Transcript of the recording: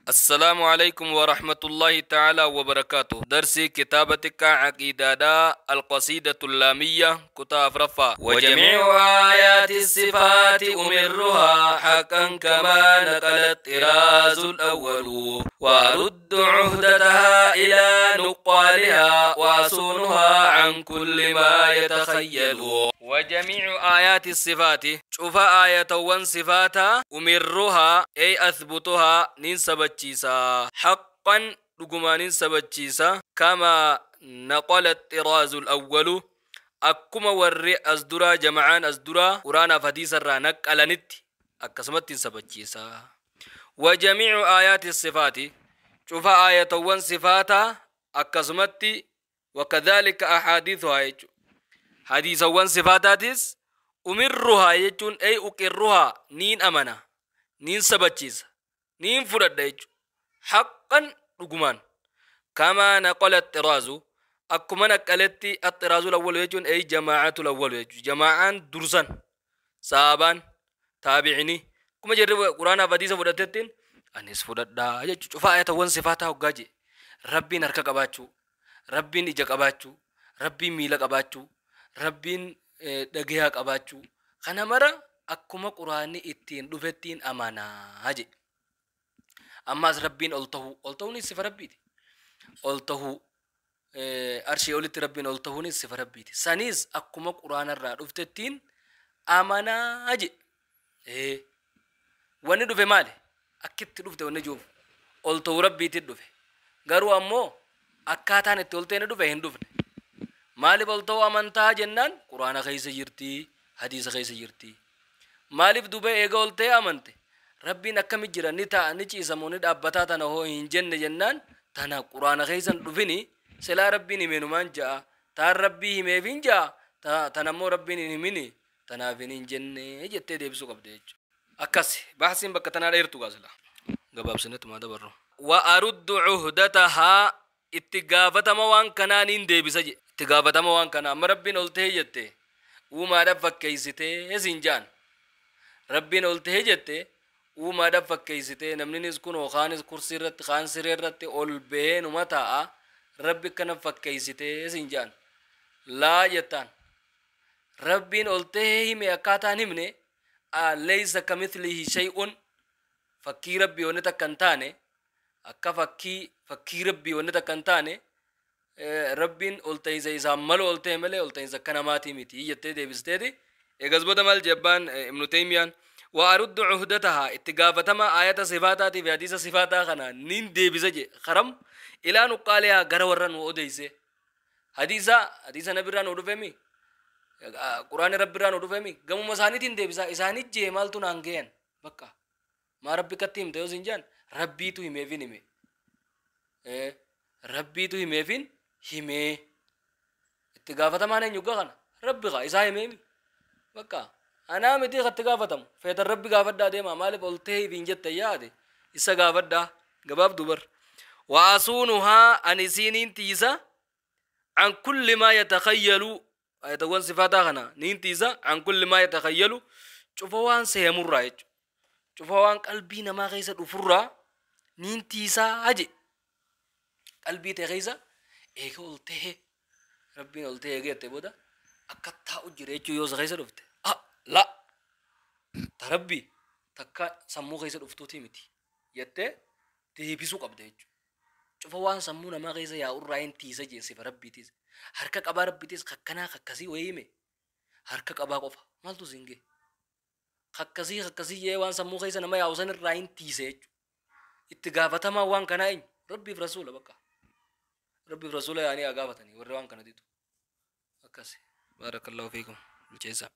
السلام عليكم ورحمة الله تعالى وبركاته. درس كتابتك عقيدة القصيدة اللامية كتاب رفا. وجميع آيات الصفات أمرها حقا كما نقل الطراز الأول، وأرد عهدتها إلى نقالها وأصونها عن كل ما يتخيل. وجميع آيات الصفات شوف آية وصفاتها أمرها أي أثبتها ننسبتشيسا حقا لقما ننسبتشيسا كما نقل الطراز الأول. أكما ورّي أزدرا جمعان أزدرا قرانا فديسا رانك ألنت أكسمت نسبتشيسا. وجميع آيات الصفات شوف آية وصفاتها أكسمت وكذلك أحاديثها حديث وصفاتاتس أمرها يجون أي أقرها نين أمنا نين سبتشيس نين فرد حقا رقمان كما نقل الطراز. أكما نقلت الطراز الأول يجون أي جماعة الأول يجون جماعة درسا صحابان تابعني كما جرب قرآن فديسة فردتين أنيس فرد يجون شوف آية وصفاتها وقاجي ربي نركا قباتشو ربي نجا قباتشو ربي ميلا قباتشو Rabbiin dhagayaa qabaachuu kana mara akkuma quraanni ittiin dhufettiin amanaa je. Ammas rabbiin ol tahuu ol tahuunis sifa rabbiiti. Ol tahuu arshii olitti rabbiin ol tahuunis sifa rabbiiti. Sanis akkuma quraanarraa dhuftettiin amanaa je. Wanni dhufe maali? Akkitti dhufte wanni jiruuf ol tahuu rabbiitti dhufe. Garuu ammoo akkaataan itti ol ta'e dhufe hin dhufne. Maaliif ol ta'uu amantaa jennaan quraana keessa jirti hadiisa keessa jirti. Maaliif duba eega ol ta'e amante rabbiin akkami jira ni ta'a ni ciisamoo ni dhaabbataa tana hoo hin jenne jennaan tana quraana keessa hin dhufini silaa rabbiin himeenumaan ja'a taan rabbii himeef hin ja'a tanammoo rabbiin hin himini tanaaf hin jenne jettee deebisuu qabde jechuudha. Akkas baasiin bakka tanaa dheertu gaasila gabaabsinetumaa dabarru. Wa aruddu cuhdatahaa itti gaafatama waan kanaa niin deebisa jedhe. Itti gaafatama waan kanaa amma rabbiin ol ta'e jette uumaadhaaf fakkeessitee siin jaan. Rabbiin ol ta'e jette uumaadhaaf fakkeessitee namninis kun kaanis kursii irratti kaan siree irratti ol bahee numa taa'a rabbi kana fakkeessitee siin jaan. Laa jettaan rabbiin ol ta'e hime akkaataan himne laysa kamithlihi shay'un fakkii rabbii wanni takka hin taane akka fakkii rabbii wanni takka hin taane rabbiin ol ta'insa isaan malu ol ta'e malee ol ta'insa akka namaatii miti jettee deebisteeti. Eegas booda maal jebbaan Ibnu Taymiyaan wa aruddu cuhdatahaa itti gaafatama aayata sifaataatii fi hadiisa sifaataa kana nin deebisa je karam ilaa nuqqaaliyaa gara warra nu odeyse hadiisa nabirraa nu dhufemi quraani rabbirraa nu dhufemi gamuma isaaniitiin deebisa isaanit jee maaltu naan gayan bakka maa rabbi katti himte yoo sin jaan rabbiitu himeefin hime rabbiitu himeefin himee itti gaafatamaan eenyu kana rabbi qa isaa himeemi bakka anaa miti itti gaafatamu feetan rabbi gaafadhaa deema maaliif ol ta'ee hin jette yaade isa gaafadhaa gabaabduu bar waasuunuhaa ani isiiniin tiisa an kulli maa yatakhayyalu ayatawwan sifaataa kana niin tiisa an kulli maa yatakhayyalu cufa waan seemurraa jechuudha cufa waan qalbii namaa keessa dhufurraa niin tiisaa haje qalbii ta'e keessa eega ol ta'e rabbiin ol ta'e eega jettee booda akka taa'u jira jechuu yoo isa keessa dhufte la ta rabbi takka sammuu keessa dhuftuuti miti jettee deebisuu qabda jechuudha. Cufa waan sammuu namaa keessa yaa'urraa hin tiisa jeessifa rabbiitiis harka qabaa rabbiitiis kakkanaa kakkasii wayii hime harka qabaa qofa maaltu siin ga'e kakkasii kakkasii jee waan sammuu keessa nama yaa'u sanirraa hin tiise jechuudha. Itti gaafatamaa waan kanaa eenyu rabbiif rasuula bakka. Rabbiif rasuula yaanii haa gaafatanii warri waan kana didu. Akkas. Baarakallahu fiikum. Bilcheessaa.